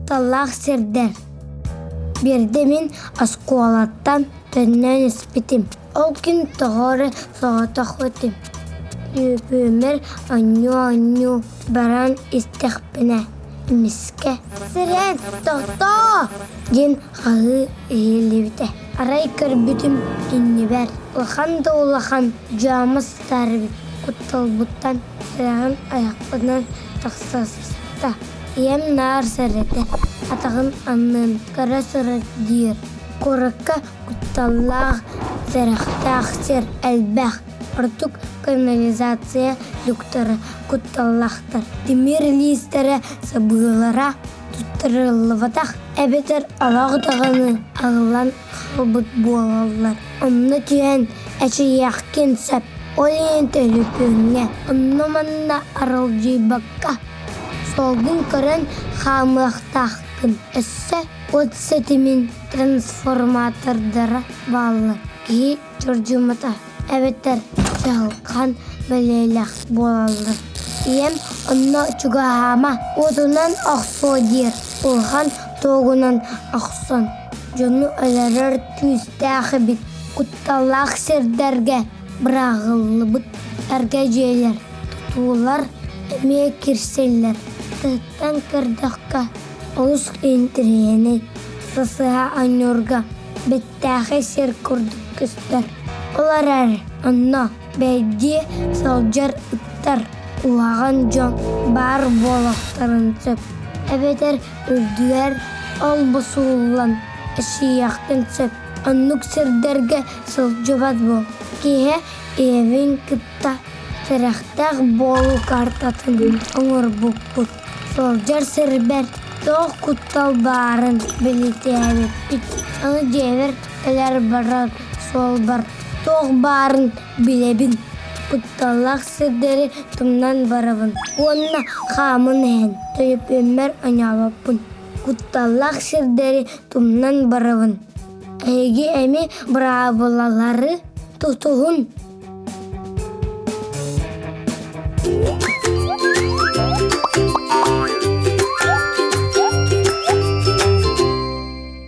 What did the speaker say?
Кутталлаах сирдэр. Биирдэ мин оскуолаттан төннөн испитим. Ол күн тоҕо эрэ соҕотох этим. Түөпүөмэр оонньуу-оонньуу баран истэхпинэ, эмискэ «Сэрэн, тохтоо!» диэн хаһыы иһиллибитэ. Арай көрбүтүм иннибэр улахан да улахан дьаама сытар эбит. Кутталбыттан сүрэҕим айахпынан тахса сыста. Ийэм наар сэрэтэ, атаҕын аннын көрө сырыт диир. Куоракка кутталлаах, сэрэхтээх сир элбэх. Ордук канализация люктара кутталлаахтар. Тимир лиистэрэ сабыылара туттарыллыбатах эбэтэр олох даҕаны аҕыллан хаалбыт буолаллар. Онно түһэн эчэйиэххин сөп. Ол иһин төлөпүөҥҥэ онно-манна аралдьыйбакка суолгун көрөн хаамыахтааххын. Өссө уот ситимин трансформатордара бааллар. Киһи чордьуммата эбэтэр чаҕылхан бэлиэлээх буолаллар. Ийэм онно чугаһаама, уотунан охсуо диир, улахан туогунан охсон дьону өлөрөр күүстээх эбит. Кутталлаах сирдэргэ быраҕыллыбыт эргэ дьиэлэр, тутуулар эмиэ кирсэллэр. Тыаттан көрдөххө олус интэриэһинэй, сасыһа оонньуурга бэттээхэй сир курдук көстөр. Ол эрээри онно бэйдиэ сылдьар ыттар куһаҕан дьон баар буолуохтарын сөп эбэтэр үрдүгэр ол-бу сууллан эчийиэххин сөп. Оннук сирдэргэ сылдьыбат буол. Киһи ийэбин кытта сэрэхтээх буолуу картатын оҥорбуппут. Сылдьар сирбэр туох куттал баарын билитээбиппит. Аны дьиэбэр кэлэр-барар суолбар туох баарын билэбин. Кутталлаах сирдэри тумнан барабын уонна хааман иһэн төлөпүөммэр оонньообоппун. Кутталлаах сирдэри тумнан барабын. Эһиги эмиэ быраабылалары тутуһун.